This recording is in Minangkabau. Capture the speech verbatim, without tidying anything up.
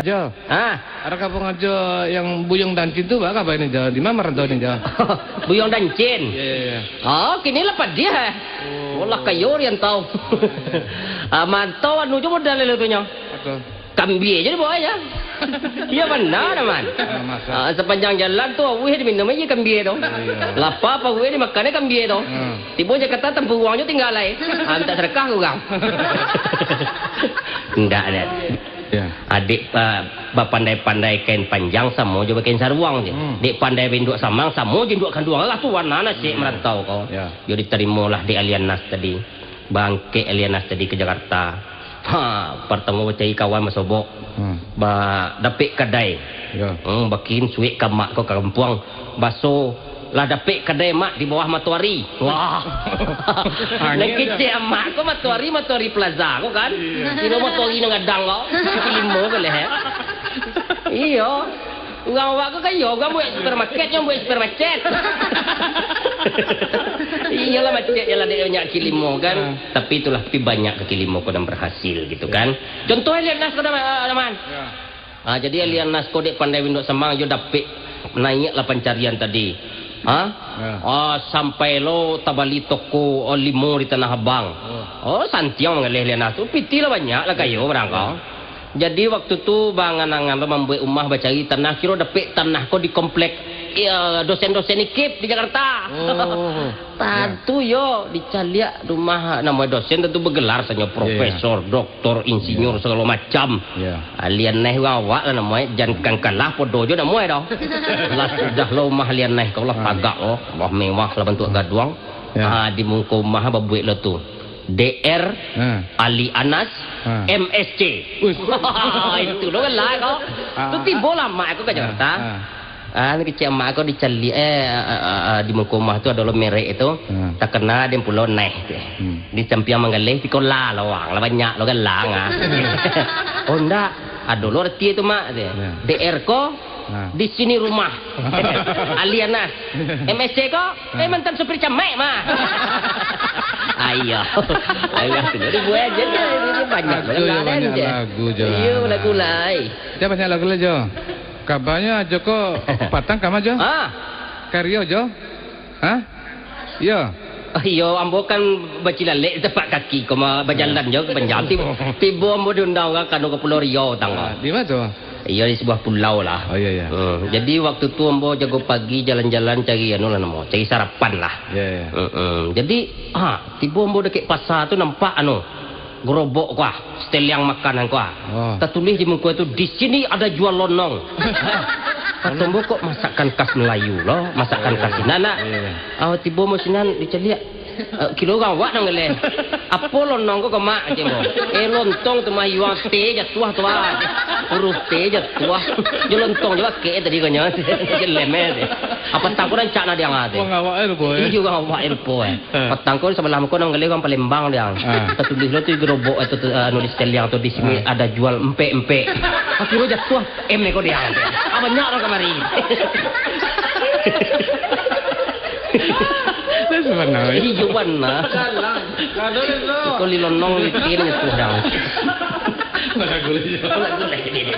Jo. Ah. Ado kampung Ajo yang Buyuang Dancin tu, baa kaba ini, Jo? Di ma marantau ni, Jo? Buyuang Dancin? Iyo, iyo, iyo. Oh, kini lah padiah, eh. Oh. Walah, kayo rantau. Ah, marantau anu jo modal tu nyo. Apo? Kambie jo dibawa, yo. Iyo, bana, Man. Ah, masa. Ah, sapanjang jalan tu, awih diminum aja kambie tu. Iyo. Lapa, paruik dimakan kambie tu. Hmm. Tibo Jakarta, tampuruang jo tingga lai. Ah, minta sadakah ka urang. Indak, deh. Ya. Adik, ah, bapandai-pandai kain panjang samo jo bakain saruang je. Hmm. Dek pandai induak samang samo jo induak kanduang lah tu warna nasihat, hmm, marantau ko. Ya. Yo ditarimolah dek Alianas tadi. Bangkek Alianas tadi ka Jakarta. Ha, partamo bacari kawan basobok. Hmm. Ba, dapek kadai. Ya. Hmm, bakirim suek ka mak ko ka kampuang. Baso, lah dapek kadai mak di bawah matoari. Wah. Nan kecek mak ko matoari, matoari plaza ko kan. Iyo. Kiro matoari nan gadang ko. Kaki limo ko leh. Iyo. Urang awak ko kayo, urang buek supermarket, nyo buek supermarket. Iyolah, macet je lah dek banyak kaki limo kan. Ah. Tapi itulah, tapi banyak kaki limo ko nan berhasil gitu kan. Contoh Alianas ko, Daman. Ya. Ah, jadi Alianas ko dek pandai induak samang, yo dapek naiak lah pancarian tadi. Ha? Ya. Ah, sampai lo tabali toko, oh, limo di Tanah Abang. Oh. Oh, santiang mangaleh Alianas tu. Pitih lah banyak lah kayo barang ko. Ya. Jadi waktu tu baangan-angan lo mambuek umah, bacari tanah, kiro dapek tanah ko di komplek, ya, dosen-dosen ikip di Jakarta. Oh. Tantu yo, dicaliak rumah namo dosen tantu bagelar sanyo, profesor, doktor, insinyur, sagalo macam. Ya. Alianas urang awak lah namo e, jan kan kalah podo jo namo e doh. Lah sudah lo rumah Alianas ko lah tagak lo, lah mewah lah bantuak gaduang. Ya. Ah, di muko rumah babuek lo tu. D R, Alianas, M S C. Uish. Itu lo gelar ko. Ah. Tu tibo lah mak ko ka Jakarta. Ah. Ah, ni kecek mak ko dicaliak, eh, ah, ah, ah, di muko rumah tu ado lo merek itu. Hmm. Takana den pulo Neh tu. Hmm. Di sampiang manggaleh, tiko lah lawang, lah banyak lo galang, ah. Oh, ndak. Ado lo reti tu, Mak, tu. Ya. D R ko, di sini rumah. Alianas. M S C ko, eh, mantan supir camek, Mak. Ayo. Ayo, tu dibuek aja dia. Ini banyak lo galang. Lagu je. Iyo, lagu lai. Dia banyak lagu lah, Jo. Kabanyo Ajo ko patang kama, Jo? Ha? Kario, Jo? Ha? Iyo. Ah, iyo, ambo kan bacilalek tapak kaki ko mah, bajalan jo ka panjang. Ti-, tibo ambo diundang urang ka anu ka Pulau Riau, tangah. Ah, di ma tu? Iyo, di sabuah pulau lah. Oh, iyo, iyo. Hmm, jadi waktu tu ambo jago pagi jalan-jalan cari anu lah namo, cari sarapan lah. Iyo, iyo. Heeh. Jadi, ha, tibo ambo dakek pasa tu nampak anu, gerobok ko ah, seteliang makanan ko ah. Oh. Tatulih di muko tu, "Di sini ada jual lonong." Kato ambo, "Kok masakan khas Melayu lo, masakan khas sinan nak?" Iyo, iyo. Ah, tibo ambo sinan dicaliak. Eh, kiro urang awak nan galeh. "Apo lonong ko, ko, Mak?" kecek ambo. "Eh, lontong tu mah, iwang T jatuah tu ah. Huruf T jatuah. Jo lontong jo akek tadi ko nyo." Jelem eh. Apo tangko rancak nah diang ah tu. Urang awak eh, rupo eh. Iyo, urang awak eh, rupo eh. Ha. Patang ko sabalah muko nan galeh urang Palembang diang. Ha. Tatulih lo tu gerobok eh, tu, tu, anu di seteliang tu, "Di sini ada jual empek-empek." Akhirnyo jatuah M ko diang. Ah, banyak urang kamari. Itu sebenarnya. Iyo, bana. Galang. Kado itu. Kuli lonong litin jatuah diang. Lagu liyo. Lagu liyo.